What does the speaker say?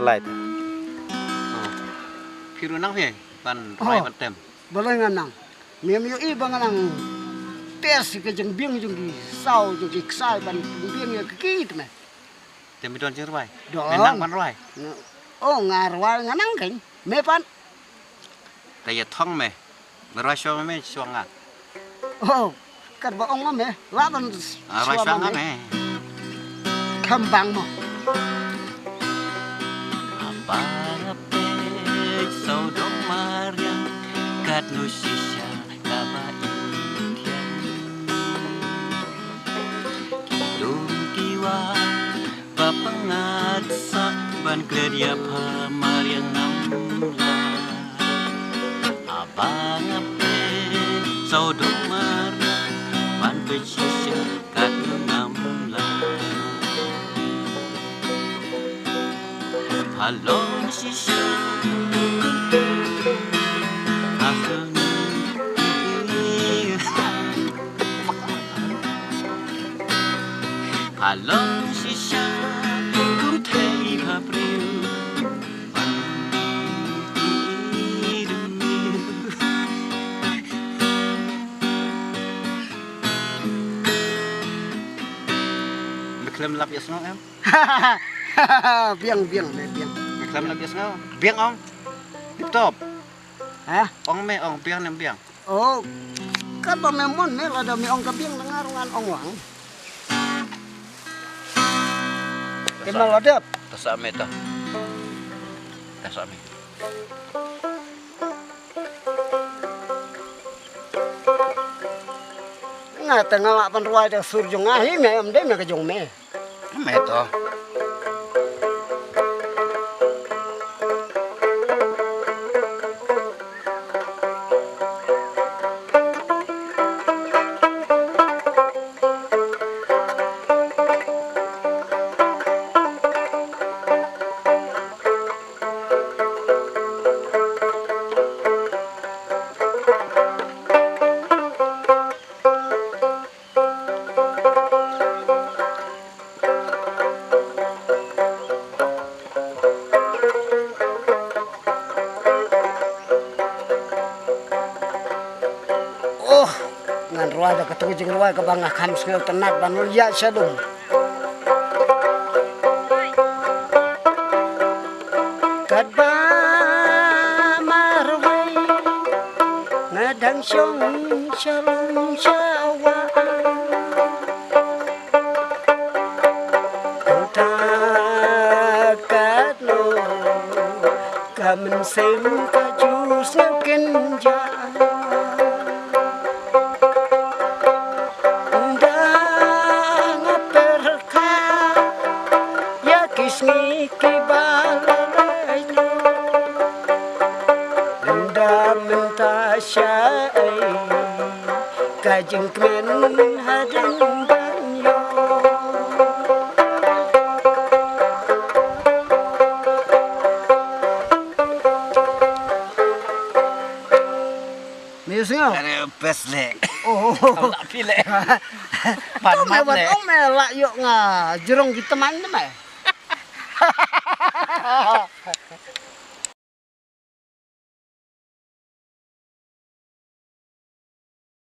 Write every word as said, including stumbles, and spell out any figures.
Right. Phi ruh nang phi ban rwai ban tem. Balei nga nang. Mem ïohi ba nga nang test ka jingbiang jong ki saw jong ki ksai ban biang ïa ki kit me. Te me don jingrwai. Don. Me nang ban rwai. Oh, nga rwai nga nang keiñ. Me pat. Te ïa thong me. Me rwai shuwa me shuwa nga. Oh, kat ba ong ma me. Lah ban shuwa nga me. Kham bang mo. Haba nga peit sawdong mariang katno shisha kaba ïeit. Ki dum ki wah ba pyngngad sah ban klet ïa pha mariang namla. Haba nga peit sawdong mariang ban peit shisha katno namla. Pha long shisha. Pha long shisha kum thei pha briew. Me khlem lap ïa sngew em? Biang, biang, me biang. Me khlem lap ïa sngew. Biang ong. Tip top. Ha? Ong me ong biang ne em biang. Oh. Katba me mon me lada me ong ka biang na nga ruh ngan ong wang. Te me la dep. Ta sa me ta. Ta sa me. Nga te nga lah ban rwai da sur jong nga hi me, em dei me ka jong me. Me to. Oh, ngan rwai da katu ka jingrwai kaba nga kham sngewtynnat ban ïa sha lum. Katba marwei nga dang shong sha lum sha wah. Nangta katno ka mynsiem ka ju sngewkynjah. Ynda nga pyrkhat ïa ki sngi kiba la leit noh. Ynda mynta shaei ka jingkmen hadien ban ïoh. Me sngew? Are best leh. Oh. Kam lah phi leh. Pan mat leh. Ong me lah ïoh nga jrong ki tman ne me.